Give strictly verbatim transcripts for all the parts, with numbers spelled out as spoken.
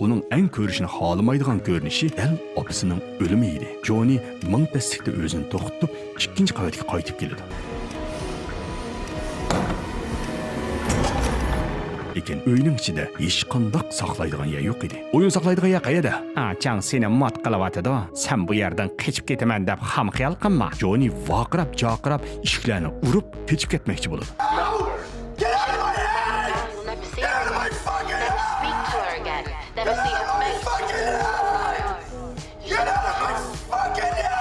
ئۇنىڭ ئەڭ كۆرۈشنى خالىمايدىغان كۆرۈنۈشى دەل ئاپىسىنىڭ ئۆلۈمى ئىدى. جونى مىڭ تەسلىكتە ئۆزىنى توختىتىپ، ئىككىنچى قەۋەتكە قايتىپ كېلىدۇ. لېكىن ئۆينىڭ ئىچىدە ھېچقانداق ساقلايدىغان يەر يوق ئىدى. ئويۇن ساقلايدىغان يەر قەيەردە؟ ئاچاڭ سېنى مات قىلىۋاتىدۇ. سەن بۇ يەردىن قېچىپ كېتىمەن دەپ خام خىيال قىلما. جونى ۋارقىراپ، جارقىراپ، ئىشىكلەرنى ئۇرۇپ، قېچىپ كەتمەكچى بولىدۇ. Get out of my head! Get out of my fucking head! Get out of my fucking head! Get out of my fucking head!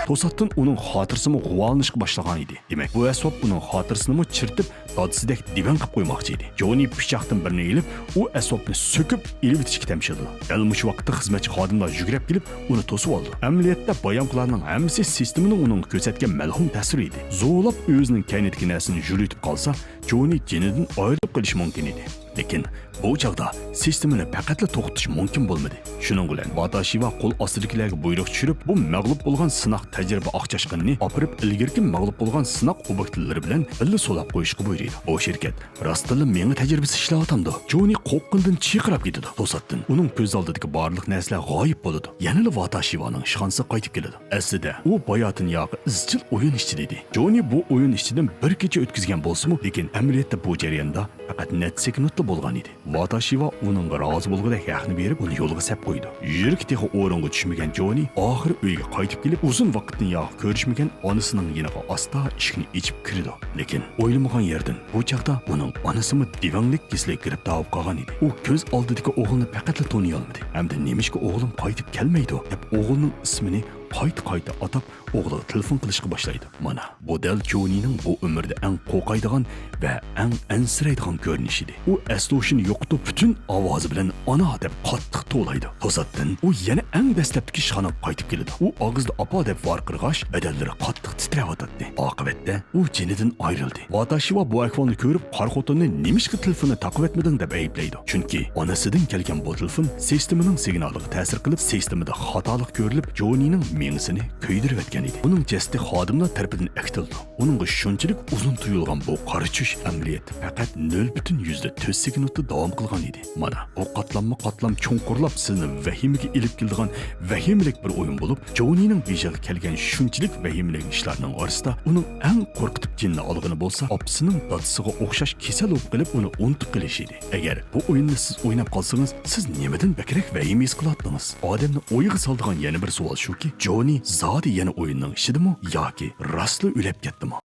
توساتتىن ئۇنىڭ خاتىرىسىمۇ غۇۋالىنىشقا باشلىغان ئىدى. دېمەك، بۇ ئەسۋاب ئۇنىڭ خاتىرىسىنىمۇ چىرىتىپ، دادىسىدەك دىۋەڭ قىلىپ قويماقچى ئىدى. جونى پىچاقتىن بىرنى ئېلىپ، ئۇ ئەسۋابنى سۆكۈپ ئېلىۋېتىشكە تەمشىلىدۇ. دەل مۇشۇ ۋاقىتتا خىزمەتچى خادىملار يۈگرەپ كېلىپ، ئۇنى توسۇۋالىدۇ. ئەمەلىيەتتە، بايامقىلارنىڭ ھەممىسى سىستېمىنىڭ ئۇنىڭغا كۆرسەتكەن مەلئۇن تەسۋىرى ئىدى. زورلاپ ئۆزىنىڭ كەينىدىكى نەرسىنى يۆلىۋېتىپ قالسا، جونى جېنىدىن ئايرىلىپ قېلىشى مۇمكىن ئىدى. لېكىن بۇ چاغدا سىستېمىنى پەقەتلا توختىتىش مۇمكىن بولمىدى. شۇنىڭ بىلەن ۋاتاشىۋا قول ئاستىدىكىلەرگە بۇيرۇق چۈشۈرۈپ، بۇ مەغلۇپ بولغان سىناق تەجرىبە ئاق چاشقىنىنى ئاپىرىپ، ئىلگىرىكى مەغلۇپ بولغان سىناق ئوبيېكتلىرى بىلەن بىللە سولاپ قويۇشقا بۇيرۇيدۇ. بۇ شىركەت راستتىنلا مېڭە تەجرىبىسى ئىشلەۋاتامدۇ؟ جونى قورققىنىدىن چىرقىراپ كېتىدۇ. توساتتىن ئۇنىڭ كۆز ئالدىدىكى بارلىق نەرسىلەر غايىب بولىدۇ. يەنىلا ۋاتاشىۋانىڭ ئىشخانىسىغا قايتىپ كېلىدۇ. ئەسلىدە ئۇ باياتىن ياقى ئىزچىل ئويۇن ئىچىدە ئىدى. جونى بۇ ئويۇن ئىچىدىن بىر كېچە ئۆتكۈزگەن بولسىمۇ، لېكىن ئەمەلىيەتتە بۇ جەرياندا پەقەت نەچچە سېكۇنتلا بولغان ئىدى. ۋاتاشىۋا ئۇنىڭغا رازى بولغۇدەك ھەقنى بېرىپ، ئۇنى يولغا سەپ قويىدۇ. يۈرىكى تېخى ئورۇنغا چۈشمىگەن جونى ئاخىرى ئۆيگە قايتىپ كېلىپ، ئۇزۇن ۋاقىتتىن ياقى كۆرۈشمىگەن ئانىسىنىڭ يېنىغا ئاستا ئىشىكنى ئېچىپ كىرىدۇ. لېكىن ئويلىمىغان يەردىن بۇ چاغدا ئۇنىڭ ئانىسىمۇ دىۋەڭلىك كېسىلىگە گىرىپتار بولۇپ قالغان ئىدى. ئۇ كۆز ئالدىدىكى ئوغلىنى پەقەتلا تونۇيالمىدى ھەمدە نېمىشقا ئوغلۇم قايتىپ كەلمەيدۇ دەپ ئوغلىنىڭ ئىسمىنى قايتا-قايتا ئاتاپ، ئوغلىغا تېلېفون قىلىشقا باشلايدۇ. مانا، بۇ دەل جونىنىڭ بۇ ئۆمرىدە ئەڭ قورقايدىغان ۋە ئەڭ ئەنسىرەيدىغان كۆرۈنۈشى ئىدى. ئۇ ئەس-ھوشىنى يوقىتىپ، پۈتۈن ئاۋازى بىلەن «ئانا!» دەپ قاتتىق توۋلايدۇ. توساتتىن ئۇ يەنە ئەڭ دەسلەپتىكى ئىشخانىغا قايتىپ كېلىدۇ. ئۇ ئاغزىدا «ئاپا» دەپ ۋارقىرىغاچ، بەدەنلىرى قاتتىق تىترەۋاتاتتى. ئاقىۋەتتە ئۇ جېنىدىن ئايرىلدى. ۋاتاشىۋا بۇ ئەھۋالنى كۆرۈپ، قارا خوتۇننى «نېمىشقا تېلېفوننى تاقىۋەتمىدىڭ؟» دەپ ئەيىبلەيدۇ. چۈنكى ئانىسىدىن كەلگەن بۇ تېلېفون سىستېمىنىڭ سىگنالىغا تەسىر قىلىپ، سىستېمىدا خاتالىق كۆرۈلۈپ، جونىنىڭ مېڭىسىنى كۆيدۈرۈۋەتكەن ئىدى. ئۇنىڭ جەسىتى خادىملار تەرىپىدىن ئەكېتىلىدۇ. ئۇنىڭغا شۇنچىلىك ئۇزۇن تۇيۇلغان بۇ قارا چۈش ئەمەلىيەتتە پەقەت نۆل پۈتۈن يۈزدە تۆت سېكۇنتتا داۋام قىلغان ئىدى. مانا، بۇ قاتلاممۇ قاتلام چوڭقۇرلاپ سىزنى ۋەھىمىگە ئېلىپ كېلىدىغان ۋەھىمىلىك بىر ئويۇن بولۇپ، جونىنىڭ بېشىغا كەلگەن شۇنچىلىك ۋەھىمىلىك ئىشلارنىڭ ئارىسىدا ئۇنىڭ ئەڭ قورقۇتۇپ جېنىنى ئالغىنى بولسا، ئاپىسىنىڭ دادىسىغا ئوخشاش كېسەل بولۇپ قېلىپ، ئۇنى ئۇنتۇپ قېلىشى ئىدى. ئەگەر بۇ ئويۇننى سىز ئويناپ قالسىڭىز، سىز نېمىدىن بەكرەك ۋەھىمە ھېس قىلاتتىڭىز؟ ئادەمنى ئويغا سالىدىغان يەنە بىر سوئال شۇكى، جونى زادى يەنە ئويۇننىڭ ئىچىدىمۇ ياكى راستلا ئۆلۈپ كەتتىمۇ؟